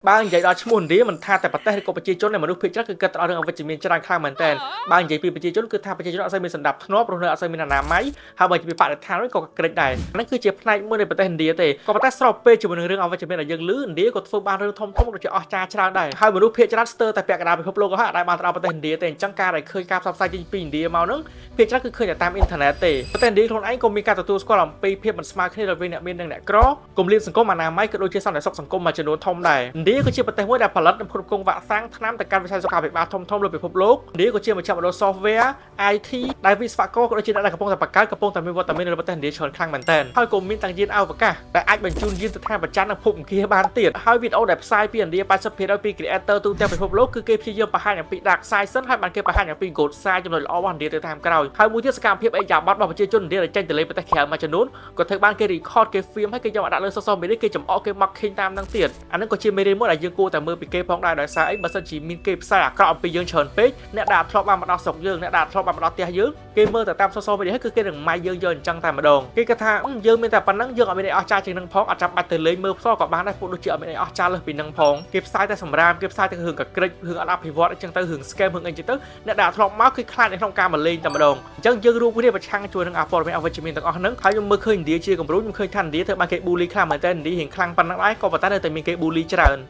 បើនិយាយដល់ឈ្មោះឥណ្ឌាមិនថាតែប្រទេសឬក៏ប្រជាជននៃមនុស្សភាគច្រើនគឺគិតទៅដល់រឿងអវិជ្ជមានច្រើនខ្លាំងមែនទែនបើនិយាយពីប្រជាជនគឺថាប្រជាជនអត់សូវមានសណ្ដាប់ធ្នាប់រស់នៅអត់សូវមានអនាម័យហើយបើនិយាយពីបរិស្ថានវិញក៏ក្រិចដែរហ្នឹងគឺជាផ្នែកមួយនៃប្រទេសឥណ្ឌាទេក៏ប៉ុន្តែស្របពេលជាមួយនឹងរឿងអវិជ្ជមានដែលយើងឮឥណ្ឌាក៏ធ្វើបានរឿងធំធំដូចជាអស្ចារ្យច្រើនដែរហើយមនុស្សភាគច្រើនស្ទើរតែពាក់កណ្ដាលពិភពលោកហើយអត់ដែលបានទៅដល់ប្រទេសឥណ្ឌាទេអញ្ចឹងការដែលឃើញការផ្សព្វផ្សាយចេញពីឥណ្ឌាមកហ្នឹងភាគច្រើនគឺឃើញតែតាមអ៊ីនធឺណិតទេប្រទេសឥណ្ឌាខ្លួនឯងក៏មានការទទួលស្គាល់អំពីភាពមិនស្មើគ្នារវាងអ្នកមាននិងអ្នកក្រគម្លាតសង្គមអនាម័យក៏ដូចជាសន្តិសុខសង្គមមួយចំនួនធំដែរឥណ្ឌាក៏ជាប្រទេសមួយដែលផលិតនិងផ្គត់ផ្គង់វ៉ាក់សាំងថ្នាំទៅកាន់វិស័យសុខាភិបាលធំៗលើពិភពលោកឥណ្ឌាក៏ជាមជ្ឈមណ្ឌល software IT ដែលវិស្វករក៏ដូចជាអ្នកដែលកំពុងតែបង្កើតកំពុងតែមានវត្តមាននៅប្រទេសឥណ្ឌាច្រើនខ្លាំងមែនទែនហើយក៏មានទាំងយានអវកាសដែលអាចបញ្ជូនយានទៅឋានព្រះច័ន្ទនិងភពអង្គារបានទៀតហើយវីដេអូដែលផ្សាយពីឥណ្ឌា80%ពី creator ទូទាំងពិភពលោកគឺគេព្យាយាមបង្ហាញអំពី dark side សិនហើយបានគេបង្ហាញអំពី good side ចំណុចល្អរបស់ឥណ្ឌាទៅតាមក្រោយហើយមួយទៀតសកម្មភាពឥរិយាបថរបស់ប្រជាជនឥណ្ឌាដែលចេញទៅលេងប្រទេសក្រៅមួយចំនួនក៏ត្រូវបានគេ record គេ film ហើយគេយកមកដាក់លើ social media គេចំអកគេ mocking តាមនឹងទៀតអានឹងក៏ជាមេរៀនមួយដែលយើងគួរតែមើលពីគេផងដែរដោយសារអីបើសិនជាមានគេផ្សាយអាក្រក់អំពីយើងច្រើនពេកអ្នកដែលធ្លាប់បានមកដល់ស្រុកយើងអ្នកដែលធ្លាប់បានមកដល់ផ្ទះយើងគេមើលតែតាម social media ហើយគឺគេនឹងម៉ាយយើងយកអញ្ចឹងតែម្ដងគេគាត់ថាយើងមានតែប៉ុណ្ណឹងយើងអត់មានអីអស្ចារ្យជាងនឹងផងអត់ចាំបាច់ទៅលេងមើលផ្ទាល់ក៏បានដែរពួកដូចជាអត់មានអីអស្ចារ្យលើសពីនឹងផងគេផ្សាយតែសម្រាមគេផ្សាយតែរឿងកក្រិចរឿងអត់អភិវឌ្ឍអញ្ចឹងទៅរឿង scam រឿងអីចឹងទៅអ្នកដែលធ្លាប់មកគឺខ្លាចនៅក្នុងការមកលេងតែម្ដងអញ្ចឹងយើងរួមគ្នាប្រឆាំងជួយនឹងអាព័ត៌មានអវិជ្ជមានទាំងអស់ហ្នឹងហើយខ្ញុំមើលឃើញឥណ្ឌាជាគំរូខ្ញុំឃើញថាឥណ្ឌាធ្វើបានគេ bully ខ្លាំងមែនតើឥណ្ឌារៀងខ្លាំងប៉ុណ្ណឹងដែរក៏ប៉ុន្តែនៅតែមានគេ bully ច្រើន។